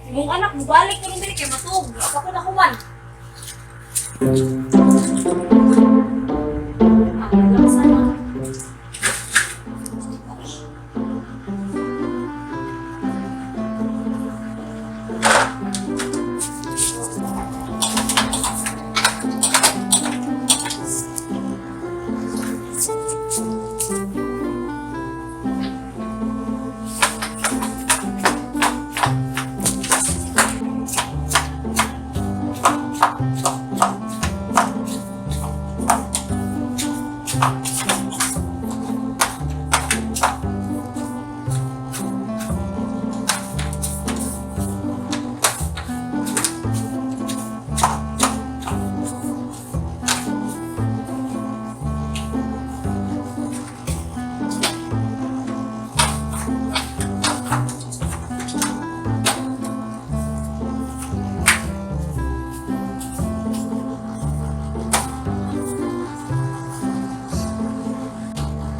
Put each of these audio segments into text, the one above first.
Imong anak mubalik karon diri kay matug. Apa ko nahuman. Ah, lang sana.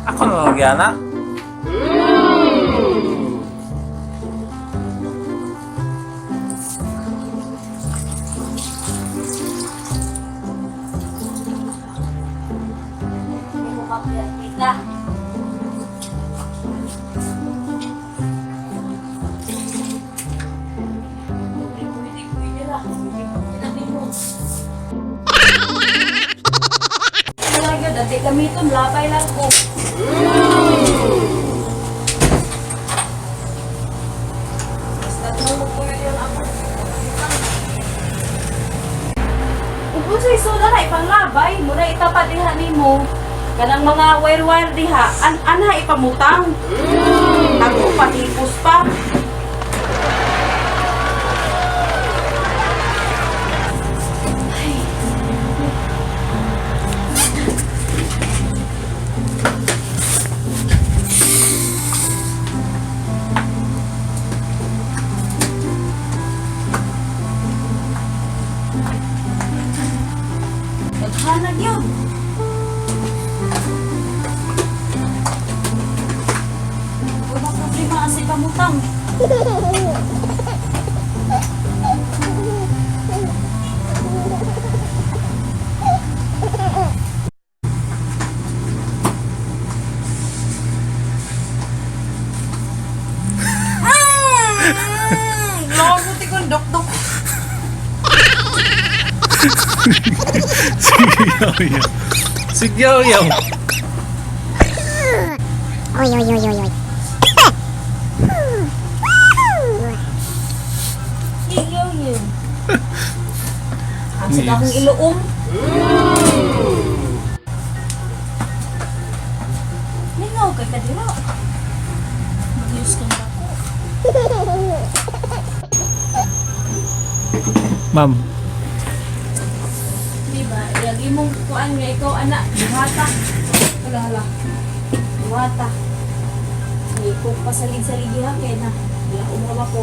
Ako na lang gyana. Hindi ko kapira. Pwede, pwede ra. Pwede mo. Wala gyud, dati gamiton, labay lang ko. Basta tulog ko yun ako. Ug unsay soda na ipanglabay, muna itapa diha nimo. Kanang mga wire-wire diha, an anha ipamutang. Ako pahipos pa. Ay. Daghanag yun. Wala problema ang sa ipamutang. Logo ti kong dok-dok. Sige, yaw. Sige, yaw. Oi, oi, oi, oi, oi. Iyaw yun. Ang sa akong iloom. Lingaw kay kadira. Mag-use kang dako. Ma'am, Di ba? Lagi mong kuan nga ikaw anak, buhata. Hala hala. Buhata. Hindi ko pasalig-salig ha kay na. Wala umawa ko.